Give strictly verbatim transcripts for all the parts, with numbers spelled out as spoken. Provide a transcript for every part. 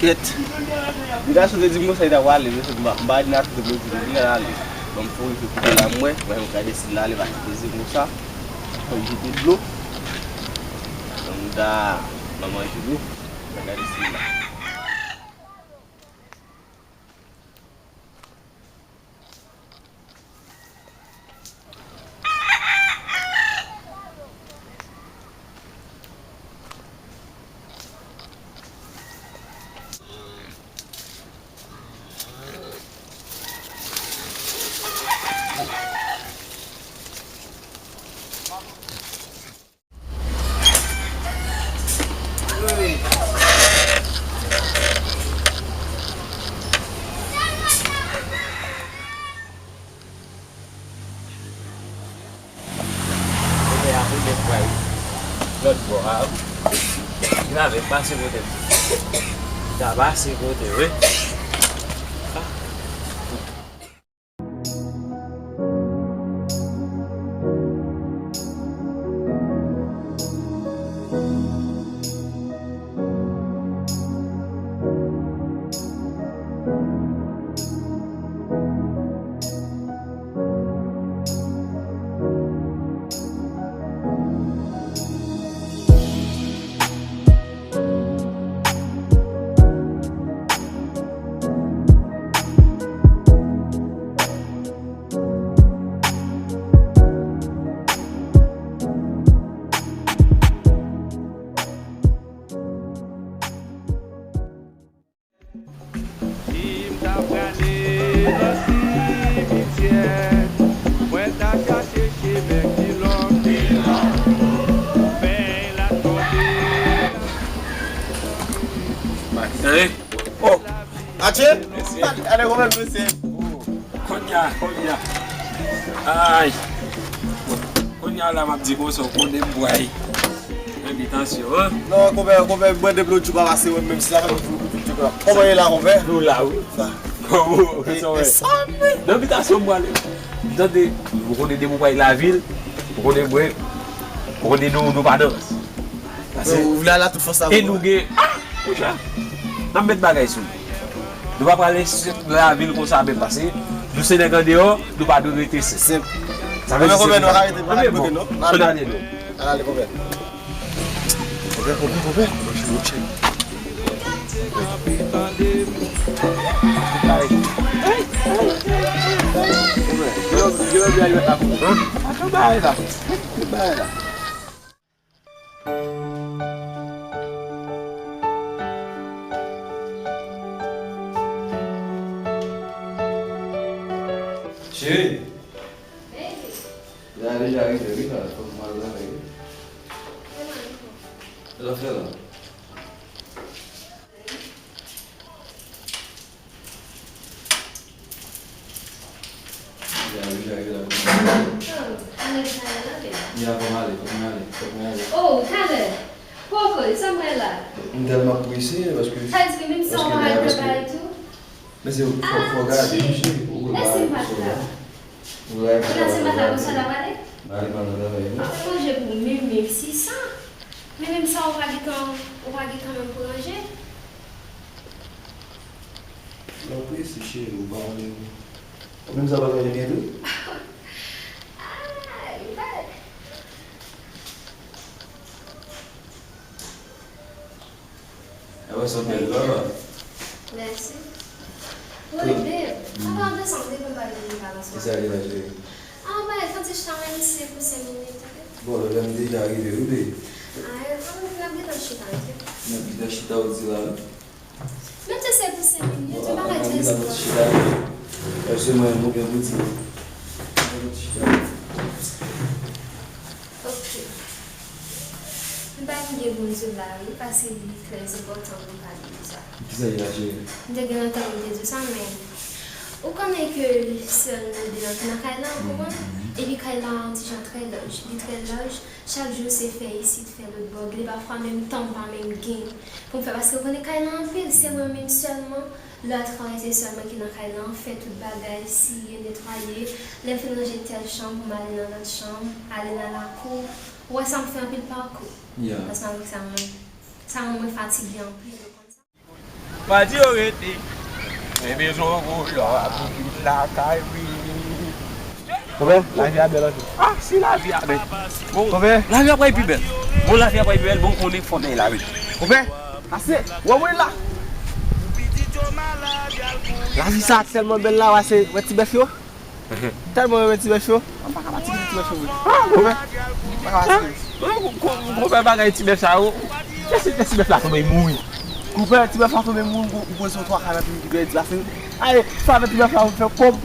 Kèt. Li ta sot di m konsa, li ta pral ale, mesye, m pa, m pa di Natou te bloke pou li al ale. Ban m fon, li te koupe la, m wè, mwen, m gade si l ale, pa kite se konsa. Fò l jete dlo. Ban m ta, ban m manje dlo. Mwen gade si l la. Lòt bò a, wi. Li pa vle pase kote m. Li ta pase kote, wi. Si m ta prale nan simityè, mwen ta chache chemen ki long, ki long, fèy la tonbe. Maten. Oh! Atye! Mèsi. Gade kòman l mesye. Kounye a, kounye a. Ay. Kounye a la m ap di konsa, w konnen m bway. Envitasyon, an? Non, konpè, konpè, mwen depi lòt jou pa pase, mwen menm si la fè m fout, fout, fout, kòman ye la, konpè? Nou la, wi. Sa. Kòman, e, sa, e wè. Sa, men. Nan envitasyon m pwale. M tande, ou konnen depi w pral lavil, ou konnen mwen, ou konnen nou, nou pa nan rans. Pase, ou vle al a tout fòs la, e nou gen, ah, monchè, n ap met bagay sou li. Nou pa prale sot lavil konsa menm, pase nou se nèg andeyò, nou pa dwe rete senp. Senp. Sa vle di se konbyen nou ka rete, pa rete bloke non. Ann ale non. Ann ale konbyen. Konbyen, konbyen, konbyen. Konbyen. Yo, yo, yo, yo, yo, la konbyen. Atann bagay la. Bagay la. Cheri. Baby. Lè a deja rive wi la, fòk m al travay wi. Kilè w ap fè la? Ya, deja rive la. Oh, ann al travay la, baby. Ya, fò m ale, fòk mwen ale, fòk mwen ale. Oh, talè. Poko, sa m wè la. M tèlman prese, paske, sa di menm si w pa al travay tou? Men se fò, fò gade, cheri. Ou wè, mèsi, m pa t la. Ou la, se maten konsa l ap ale? M ale, m al nan travay, wi. Ap fè manje pou menm, menm six cents. Men menm sa, ou pa gentan, ou pa gentan menm pou ranje. Lè w prese, cheri, ou pa konnen. Ou menm sa w pa ranje byen tou? Ah, li bèl. Ewa, sa bèl, papa. Mèsi. Wi, babe. Apa de sa, m te konn pale de li pa nan Kisa ki la, cheri? Ah, ba, fò di chita menm si se pou senk minit, oke? Bon, lè m deja rive, wi, baby. Ah, an, n ap gentan chita, oke? N ap gentan chita, ou di la, wi. Menm si se pou senk minit, ou pa ka di espwa. Èske mwen, mwen gen pou di? Mwen gen pou chita. Ok. M pa gen pou m di w la, wi, paske li trè enpòtan pou m pale de sa. Kisa l ye la, cheri? M te gen lontan pou m te di w sa, men ou konnen ke sèl nou de nan, nan kay la, ou konprann? Epi kay la an ti jan trè laj. Li trè laj. Chak jou se fè isit, fè lòt bò. Gen de pafwa menm tan m pa menm gen pou m fè, paske ou konnen kay la anpil, se mwen menm sèlman. Lè w travay, se sèl mwen ki nan kay la, fè tout bagay, siye, netwaye. Lè m fin ranje tèl chanm, pou m ale nan lòt chanm, ale nan lakou. Ou wè sa m fè anpil pakou. Paske malgre sa, mwen, sa rann mwen fatige anpil, ou konn sa. Pa di yo rete. Mwen bezwen yon gwo lòt pou vin lakay, wi. Konpè, lavi a bèl anpil. Ah, si lavi a bèl. Bon, konpè, lavi a pral pi bèl. Bon, lavi a pral pi bèl, bon, konnen fò nèg la wi. Konpè, ase, wè mwen la. Lavi sa tèlman bèl la, wè se, wè ti bèf yo. Tèlman renmen ti bèf yo. Mwen pa ka pati de ti bèf yo vre. Ah, konpè. Mwen pa ka pati de. Konpè, bagay ti bèf sa yo. Kèsi, kèsi bèf la tonbe mouri. Konpè, ti bèf la tonbe mouri, ou poze yon twa ka nan pi ki pèdi la, se. Aye, sa avè ti bèf la, ou fè kòb.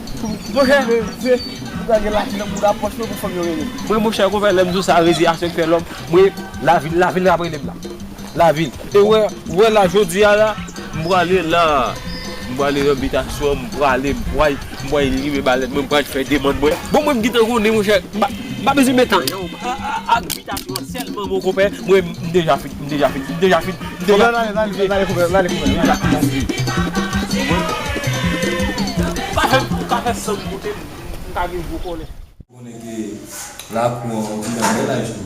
Monchè, se, ou gade lajan nan mouda pòch mwen pou fanm yo rele. Mwen, monchè, konpè, lè m di w sa, reziyasyon k fè lòm. Mwen, lavil, lavil ap rele m la. Lavil. E wè, wè la, jodi a la, m prale la. M prale nan bitasyon, m prale, m pral, m pral rive balèt mwen, m pral fè demann mwen. Bon, mwen, m gentan konnen, monchè, m pa, m pa bezwen met tan. A, a, a, ak bitasyon an sèlman, mon konpè, mwen, m deja fin, m deja fin, m deja fin, m deja fin. Konpè, n ale, n ale, n ale, konpè, n ale, konpè, n ale. Ou ka fè, ou ka fè san m koute m, m ka gen gwo kòlè. Ou konnen ke lakou an, ou di nan bèl laj tou.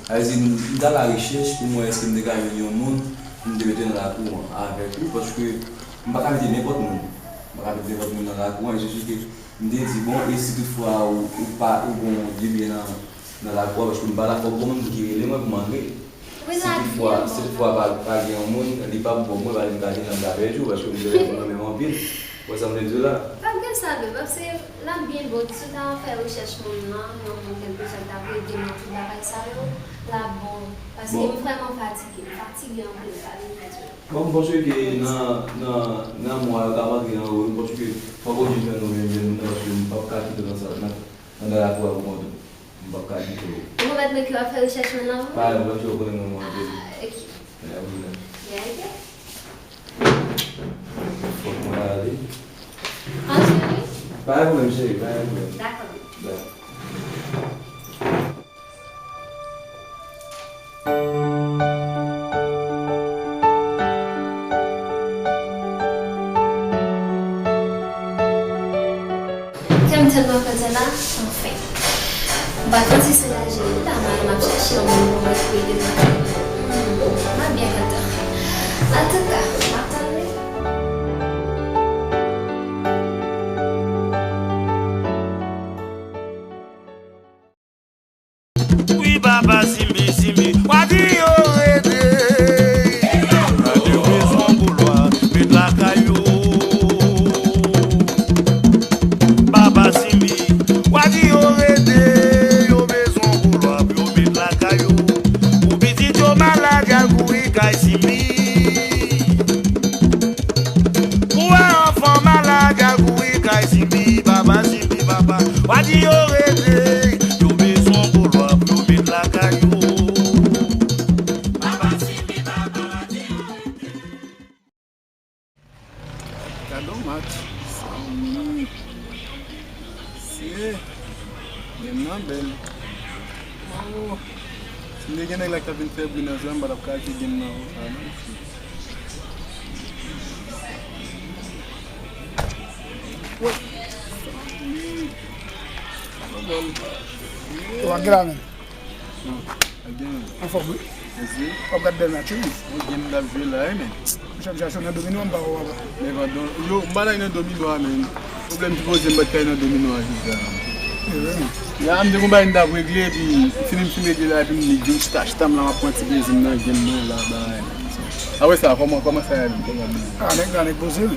Sa vle di, m t al a rechèch pou m wè èske m te ka jwenn yon moun pou m te mete nan lakou an avèk ou, paske m pa ka mete nenpòt moun. M pa ka mete nenpòt moun nan lakou an, e se sou ke m te di, bon, e si toutfwa ou, ou pa, ou gon de byen nan, nan lakou an, paske m pa dakò pou moun ki rele mwen pou m antre. Si toutfwa, si toutfwa pa, pa gen yon moun, li p ap bon pou mwen, pa li m ka gen nan m ka pèdi w, paske m te renmen w anpil. Wè sa m vle di w la? P ap gen sa vre, paske l ap byen bon. Si w ta fè rechèch moun nan, yon moun kèlkeswa ki t ap ede m nan tout bagay sa yo, l ap bon. Paske m vrèman fatige, m fatige anpil, m pa vin fè di w. Bon, m panse ke nan, nan, nan mwa yo k ap antre nan yo, m panse ke fòk oblije jwenn yon jèn, jèn moun nan, paske m p ap ka kite w nan sa, nan, nan lakou a pou kont ou. M p ap ka kite w. Ou pwomèt mwen ke w ap fè rechèch mwen nan? Parèt, mwen, ou konnen mwen, mwen anpil. Ah, ok. Fòk mwen ale. An, cheri? Pa gen pwoblèm, cheri, pa gen pwoblèm. Dakò. Dakò. Kè m tèlman kontan la, anfen. M pa t santi soulaje wi la, m ap chache yon moun pou mwen ki ede m. Hmm, m ap byen kontan. Antouka, m ap tann wi. Wi papa Simbi, Simbi, w a di yo rete. Yo bezwen boulwa, met lakay yo. Papa Simbi, w a di yo rete. Yo bezwen boulwa pou yo met lakay yo. Pou pitit yo malad, y al kouri kay Simbi. Pou wè anfan malad, y al kouri kay Simbi, papa Simbi, papa. W a di yo rete, yo bezwen boulwa pou yo met lakay yo. Papa Simbi, papa, w a di yo rete. Gade yon match. Se, game nan bèl. Oh. Si m te gen nèg la ki t ap vin fè bri nan zòn, m pa t ap ka achte game nan, oh, sa non. Ou pa gen la menm. Anfòm wi. W ap gad bèl match wi. Mwen gen m t ap jwe la wi men. Chak jou nan domino an m pa wè w apa. Men pandan yo m pa nan nan domino a men. Pwoblèm ki poze m pa t ka nan domino a jounen sa. Ya m te gon bagay m t ap regle epi fini m fin regle la epi m di m chita chita m la m ap pran ti plezi m nan game mwen la bagay. Apre sa kòman kòman sa y ale kòman. Ah nèg la nèg poze wi.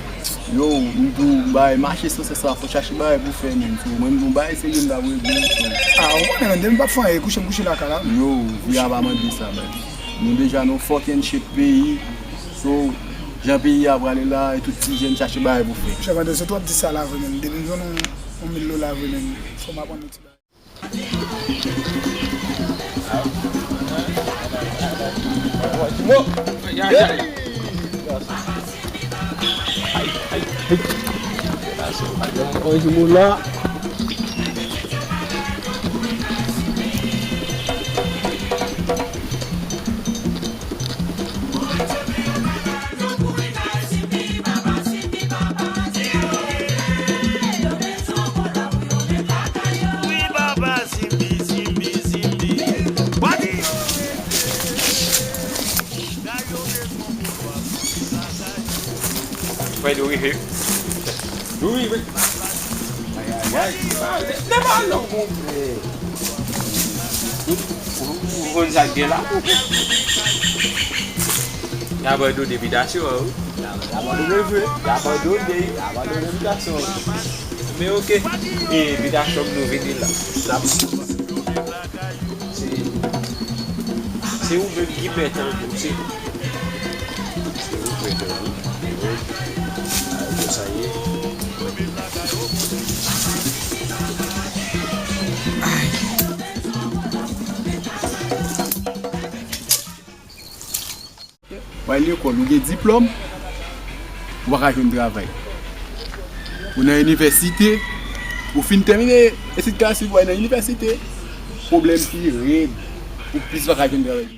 Yo, m di w, bay, mache san sès la, fò chache bagay pou fè, menm. So, mwen, m di w, bagay serye, m t ap regle. So, ah, ou konnen, menm, depi m p ap fè anyen, kouche, m kouche lakay la. Yo, vi a pa mande sa, menm. Nou deja nan yon fucking shit peyi. So, jan peyi a prale la, e tout ti jèn chache bagay pou fè. Chèf Anderson, w ap di sa la vre, menm. Depi m jwenn yon, yon mil dola vre, menm, fò m aprann yon ti bagay. Fè dou rive. Dou rive. Ay, ay, ay. Lè pa long, monchè. Ou, ou konn sa k gen la? Y abandone bitasyon an, wi. Y abandone vre. Y abandone, y abandone bitasyon an. Men oke. E bitasyon m nou vini la. N ap Se, se ou menm ki mèt an nou, se, se ou k mèt an nou. Ay, kon sa ye. Ay. W al lekòl, ou gen diplòm, ou pa ka jwenn travay. Ou nan inivèsite, ou fin tèmine etid klasik, ou al nan inivèsite, pwoblèm pi rèd, ou plis pa ka jwenn travay.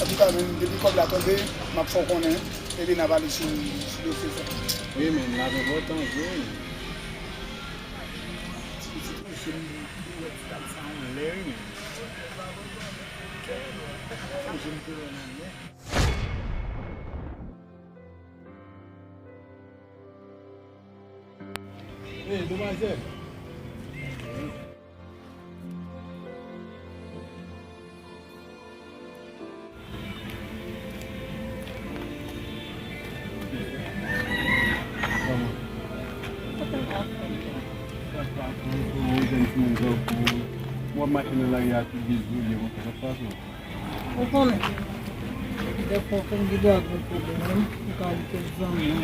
Antouka, menm, depi kòb la tonbe, m ap fè w konnen. Epi n a pale sou, sou dosye sa. Wi, men, l ap enpòtan vre, wi. Ti pitit mwen, se m ki wè ti dam sa anlè, wi, men. Jan m te wè l anlè. Ey, demwazèl. W ap mache nan lari a, tout dezole konsa, sa k pase w? Ou konnen, dèfwa w konn gen dwa gen pwoblèm, ou ka di kèk zanmi w.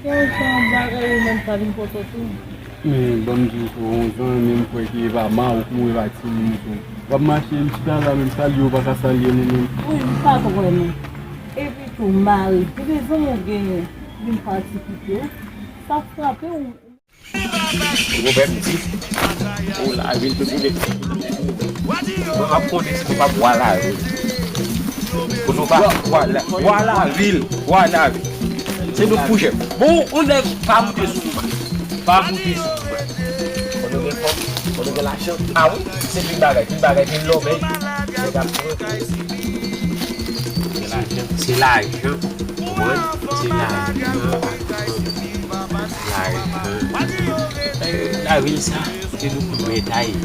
Yon jan bagay ou menm pa vin pote tou. Men, ban m di w, yon zanmi m kwè ki e pa ma ou k mouri pa timoun tou. W ap mache, m chita la, menm salye ou pa ka salye li menm. Wi, m pa t wè nou. Epi tou, m mare. Ki rezon ou genyen vin pati kite w? Sa frape w? Pwovèb di, pou lavil te boule. Mwen m ap konnen si nou pa wa lavil. Pou nou pa wa la, wa lavil, wa lavil. Se nou k pou jè. Bon, ou nèg pa moute sou nou, pa moute sou nou. Fò nou gen fòs, fò nou gen lajan. A wi, se pil bagay, pil bagay, pil lòbèy. Nèg ap pran. Se lajan, se lajan. Konprann? Se lajan. Lajan. Eh, lavil sa, se nou k mèt a li.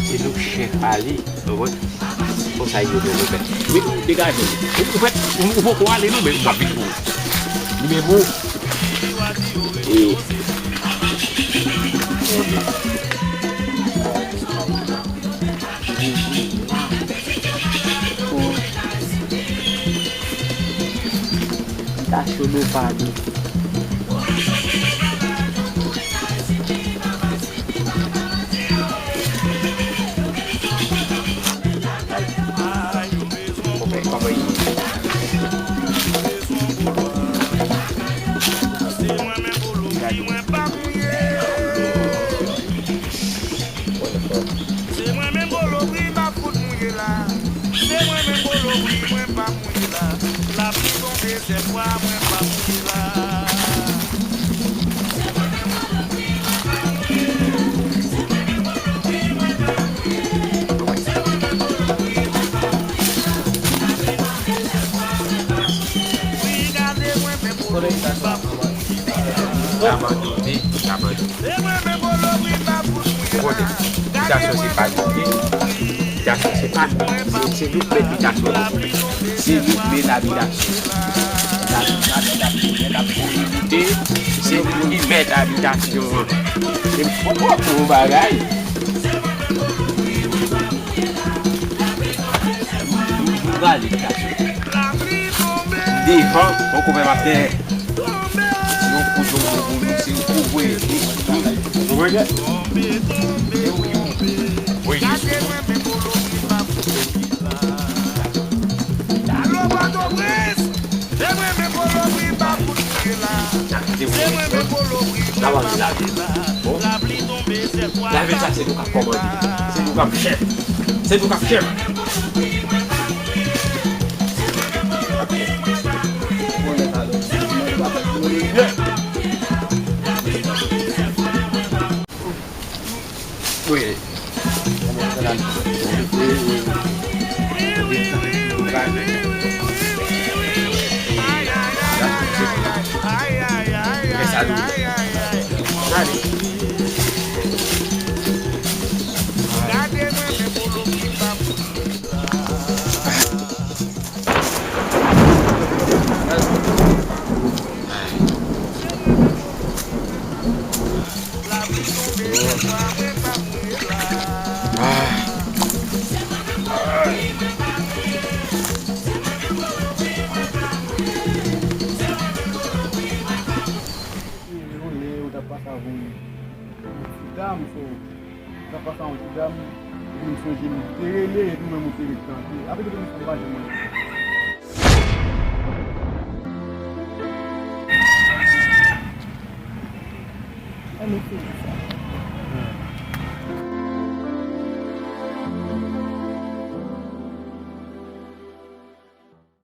Se nou k chèf a li. Konprann? Konsa yo te konprann. Men ou degaje w. Ou, ou fèt, ou, ou poko ale non, men m ap vin pou ou. Nimewo. E. Tache do pa nou. Kòman, kòman ye? Gade. Se mwen menm Bolo wi m ap fout mouye la. Se mwen menm Bolo wi mwen pa mouye la. Lapli tonbe sèt fwa mwen pa mouye la. Wi gade mwen menm Bolo wi m ap mouye la. Abandone, abandone. Konnen, bitasyon se pa nou, ok? Bitasyon se pa nou. Se, se nou k mèt bitasyon nou. Se nou k mèt abitasyon. N ap, n ap, n ap, n ap kominite, se nou ki mèt abitasyon an. Se fò pou yon bagay. Nou prale bitasyon. Devan, poko fè m ap dèyè. Se yon kout donbo pou nou, se yon kout voye. Nou, nou, nou, nou, Bon. Lavil sa se nou k ap kòmande. Se nou k ap chèf. Se nou k ap chèf. Wi. Yo rele, yo t ap pase avè yon ti dam, so, yo t ap pase avè yon ti dam, epi m sonje m te rele, epi mwen m te ret kanpe. Apre tout, m pa janm wè. An nou fini sa.